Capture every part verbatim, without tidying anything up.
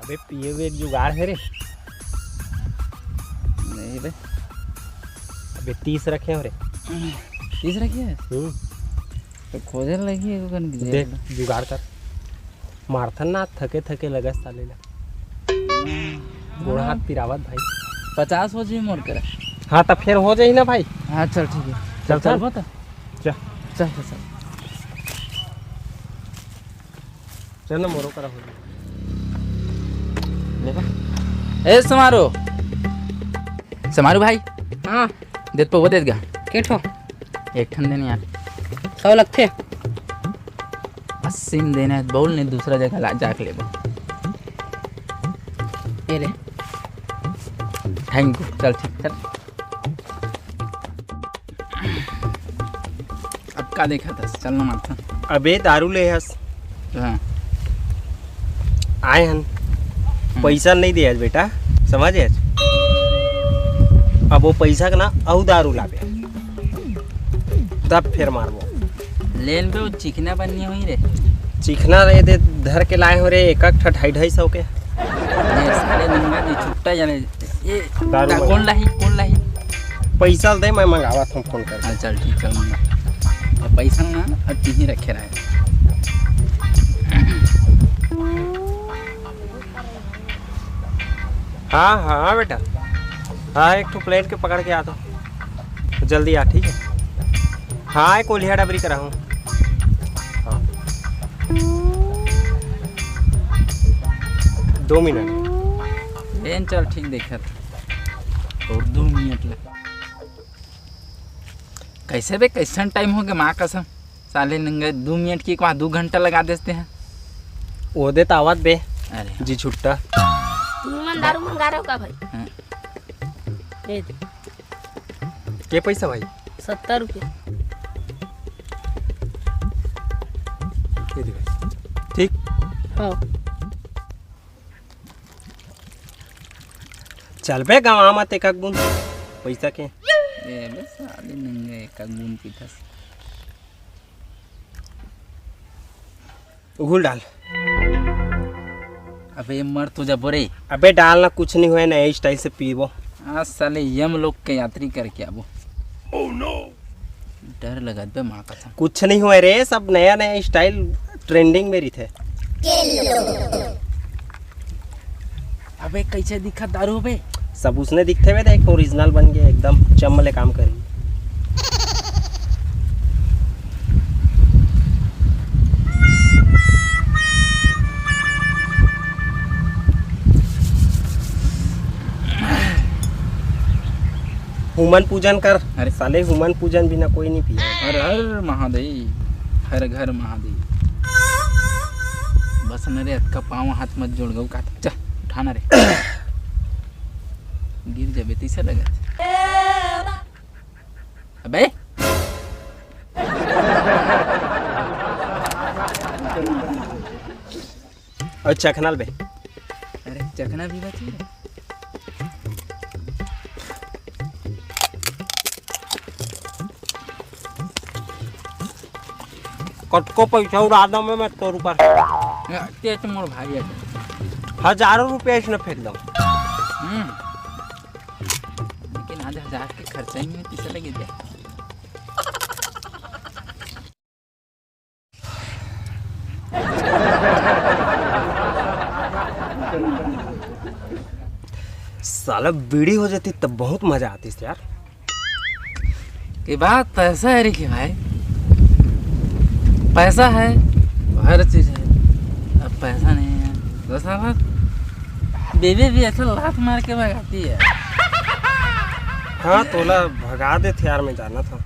बे, पिए हुए एक जुगाड़ हे रे। नहीं बे। अबे, तीस रखे हो रे। तीस रखे हे? हम्म। तो खोजे लगी है, को कन देख, जुगाड़ कर। मारथन ना, थके थके लगस साले ला। गोड़ हाथ पिरावत भाई। पचास हो जी मोर करा। हाँ, तो फिर हो जाही ना भाई। हाँ, चल, ठीक है। चल, चल। चल, चल। चल, चल, चल। चल ना, मोरो करा हो जाही। ले बा। ए, समारो। समारू भाई। हाँ। देत पउबो देत गा। के ठो? एक ठन देन यार। सौ लगथे। अस्सी में देना है, बोल नहीं दूसरा जगह ला, जाके लेबो। ये ले। Thank you। चल ठीक, चल। अब का देखत हस? चल ना मारथन। अबे दारू ले हस। हाँ। आए हन। हम्म। पैसा नहीं दे आज बेटा, समझ आज। अब वो पैसा के ना अउ दारू लाबे, तब फिर मारबो। लेन पे वो चिकना बन्नी हुई रे। चिकना रे दे धर के लाए हो रे, एक एक ठा ढाई ढाई सौ के। ये साले नंगा जी छुट्टा जाने। ये दारू दा-, मंगा। कौन लाही, कौन लाही? पैसा दे, मैं मंगावत हूँ फोन करके। हाँ, चल ठीक, चल मंगा। अब पैसा ना, अब तीही रखे रहे। हाँ, हाँ, हाँ बेटा। हाँ, एक ठो plate के पकड़ के आ तो। जल्दी आ, ठीक है? हाँ, एक कोलिया डबरी करा हूँ। हाँ। दो मिनट। लेन चल, ठीक देखत। और दो मिनट लग। कैसे बे, कैसन टाइम हो गया माँ कसम। साले नंगे दो मिनट की वहाँ दो घंटा लगा देते हैं। ओदे तो आवत बे। अरे हाँ। जी छुट्टा। तुम मन दारू मंगा रहे हो का भाई? हाँ। ये दे। के पैसा भाई? सत्तर रुपये। ये दे भाई। ठीक। हाँ। चल बे गंवा मत एक बूंद पैसा के। ए बे साले नंगे एक बूंद पीथस। घुल डाल। अबे मर तो जबो रे। अबे डाल ना, कुछ नहीं हुआ, नया style से पीबो। आज साले यम लोग के यात्री करके आबो। डर लगत बे माँ कसम। कुछ नहीं हुआ रे, सब नया नया style trending में रहिथे। अबे कैसे दिखा दारू बे? सब उसने दिखते हुए देख, original बन गया, एकदम चम ले काम करी। हुमन पूजन कर। अरे। साले हुमन पूजन बिना कोई नहीं पिए। हर हर महादेव, हर घर महादेव। बस न रे, अतका पाँव हाथ मत जोड़ गऊ का। जा, उठा ना रे। गिर जाबे तैसा लगा। अबे। और चखना ले बे। अरे चखना भी बची है। कतको पैसा उड़ा दो मैं, मैं तोर ऊपर। ते तो मोर भाई है। हजारों रुपया इसने फेंक दो। हम्म। लेकिन आज हजार के खर्चा ही नहीं, किसे लगे दे। साला बीड़ी हो जाती तब बहुत मजा आती यार। के बात पैसा है रे के भाई, पैसा है तो हर चीज है। अब पैसा नहीं है तो साला बेबे भी ऐसा लात मार के भगाती है। हाँ, तोला भगा देथे यार, मैं जानत हँव।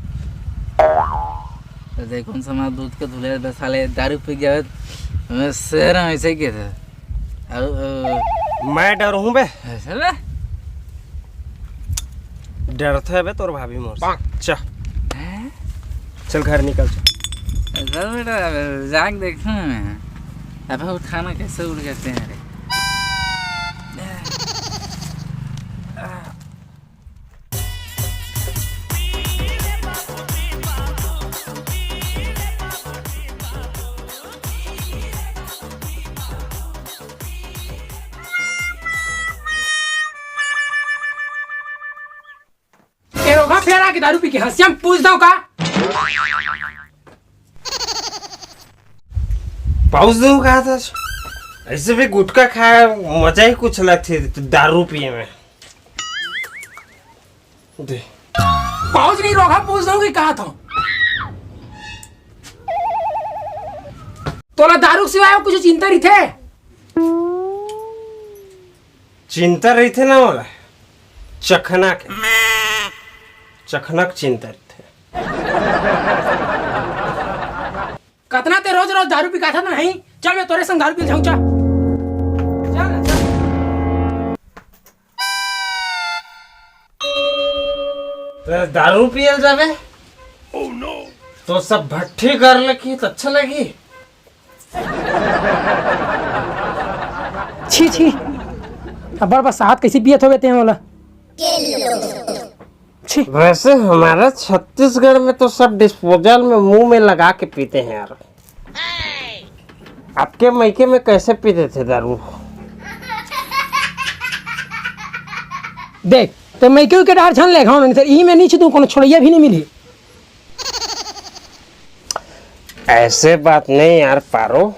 तो देखो, कौन सा दूध के धुले दस साले दारू पी गया है, मैं शहर में ऐसे ही था। अब, अब मैं डरहूँ बे। ऐसे बे? डरथे बे तोर भाभी मोर से। चल। हैं? चल घर निकल चल। चल बेटा, अब जाके देखूँ मैं। अब वो खाना कैसे उड़ गए तेरे। फेर आके दारू पी के हंसिया म पूछ दो का? पाउच दो कहा था। ऐसे भी गुटखा खाए मजा ही कुछ अलग थी, तो दारू पिए में। दे। पाउच नहीं रोका, पूछ दो कि कहा था। तोला दारू के सिवाय कुछ चिंता रहिथे? चिंता रहिथे ना मोला, चखना के, चखना के चिंता रहिथे। कतना ते रोज रोज दारू पिकाथत नहीं? चल, मैं तोरे संग दारू पी जाऊं, चल। चल ना, चल। तो दारू पियल जाबे? तो सब भट्ठी कर लगी तो अच्छा लगी। छी, छी। अब्बड़ बसात कैसे पियत होबे ते ओला? छी। वैसे हमारे छत्तीसगढ़ में तो सब डिस्पोजल में मुंह में लगा के पीते हैं यार। आपके मायके में कैसे पीते थे दारू? देख, ते मायके के डार छान ले, घाव नहीं, इही में नहीं छी तू, कोनो छोड़िया भी नहीं मिली। ऐसे बात नहीं यार पारो,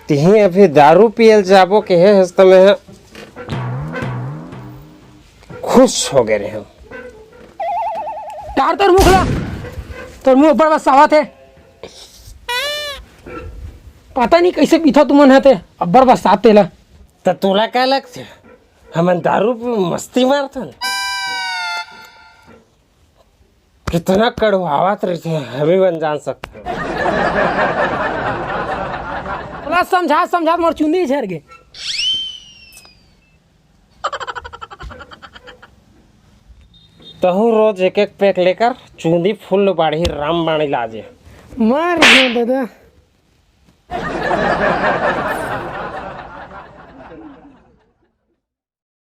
तिही अभी दारू पियल जाबो के हे हस त मैं खुश हो गए रहे हूँ। तार तोर मुख ला, तोर मुंह अब्बड़ बसावत हे। पता नहीं कैसे पीथा तुमन हते, अब्बड़ बसात तेला। त तोला का लगथे, हमन दारू पे मस्ती मारथन? कितना कड़वावत रहिथे, हमी मन जान सकथन। तोला समझा समझा मोर चुंदी झर गे। तहू रोज एक एक पैक लेकर चूंदी फुल बाढ़ी राम बाणी लाजे। मर गए दादा।